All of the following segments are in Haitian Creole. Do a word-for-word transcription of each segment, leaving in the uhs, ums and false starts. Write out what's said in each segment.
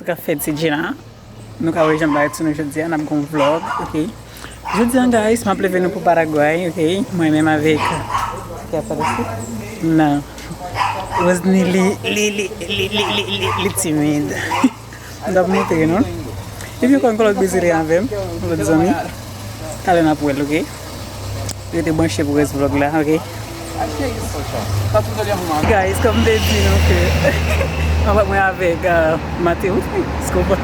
Sa k ap fèt se Djena. Nou ka wè jan bagay sou nou jodi a, n ap gon vlog, ok. Jodi a, guys, m ap leve nou pou Paraguay, ok. Mwen menm avèk, ki ap fèt osi? Non. Rosny, li, li, li timid. M t ap montre nou. Epi ankò, yon lòt Brezilyen avè m, yon lòt zanmi. Talè n ap wè l, ok? Rete branche pou rès vlog la, ok? Guys, kòm m te di nou ke mwen avèk, euh, Mateus, desculpa.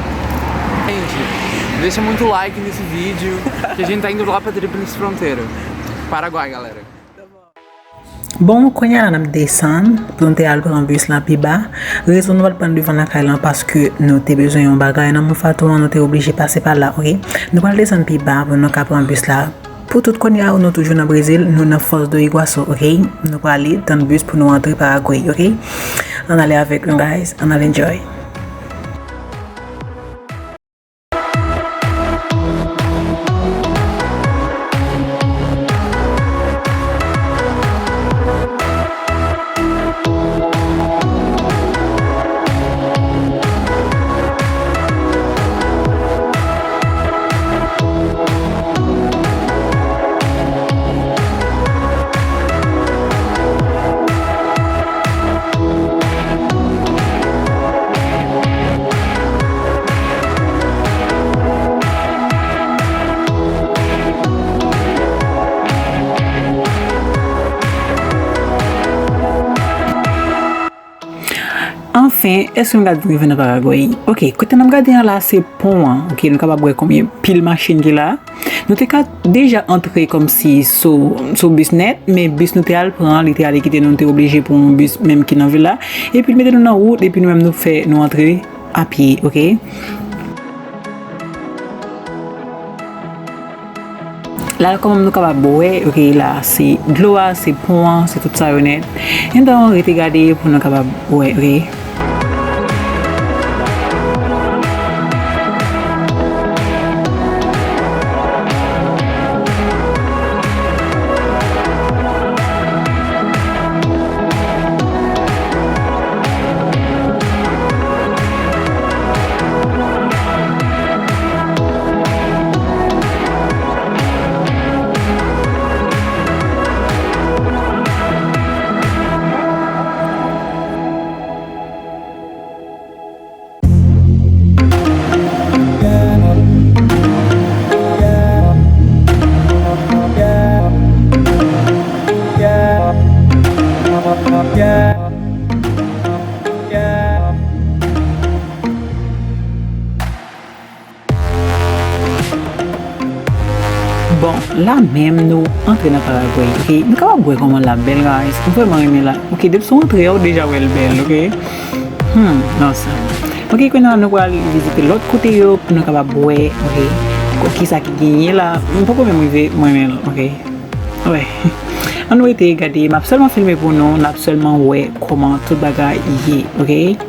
Gente, deixa muito like nesse vídeo, que a gente tá indo lá pra Tríplice Fronteira, Paraguai, galera. Bon, kounye a la n ap desann pou nou te al pran bis la pi ba. Rezon nou pa t pran devan lakay lan paske nou te bezwen yon bagay nan Monfato an, nou te oblije pase pa la, ok? Nou pral desann pi ba pou nou ka pran bis la. Pou tout kounye a, nou toujou nan Brezil, nou nan Foz do Iguaçu, ok? Nou prale tann bis pou nou antre Paraguay, ok? Ann ale avèk nou, guys, ann ale enjoy. Anfen, èske nou gade rive nan Paraguay? Ok, kote n ap gade an la, se pon an. Ok, nou kapab wè konbyen pil machin ki la. Nou te ka deja antre kòmsi sou, sou bis nèt, men bis nou te al pran, li te ale kite nou, nou te oblije pran yon bis menm ki nan vil la. Epi l mete nou nan wout, epi nou menm nou fè, nou antre a pye, ok? La, kòman nou kapab wè, ok, la, se dlo a, se pon an, se tout sa yo nèt. Ann rete gade pou nou kapab wè, ok. Bon, la menm nou antre nan Paraguay, ok? Nou kapab wè kòman la bèl, guys. M vrèman renmen la. Ok, depi sou antre a, ou deja wè l bèl, ok? Hmm, non sa. Ok, kounye a nou pral vizite lòt kote yo pou nou kapab wè, ok, kisa ki genyen la. M poko menm rive, m renmen l, ok? Wè. Ann rete gade, m ap sèlman filme pou nou, n ap sèlman wè kòman tout bagay ye, ok?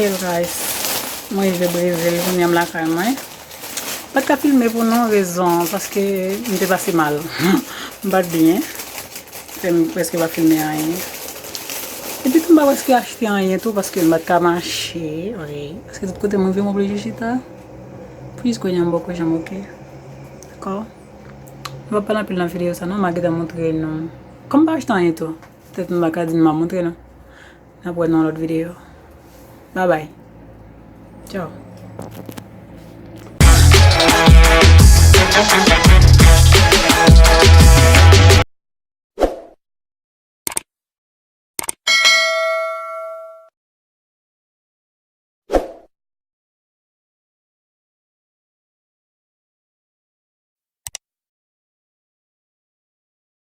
Hey guys, mwen rive Brezil, kounye a m lakay mwen. M pa t ka filme pou non rezon, paske m te pase mal. M pa t byen. Fè m prèske pa filme anyen. Epi tou m pa prèske achte anyen tou, paske m pa t ka mache, wi. Paske tout kote mwen rive m oblije chita. Plis kounye a m poko janm oke. Dakò? M p ap pale anpil nan videyo sa non, m a gentan montre nou. Kòm m pa achte anyen tou, petèt m pa ka di nou m a montre nou. N ap wè nan lòt videyo. Babay. Tchaw.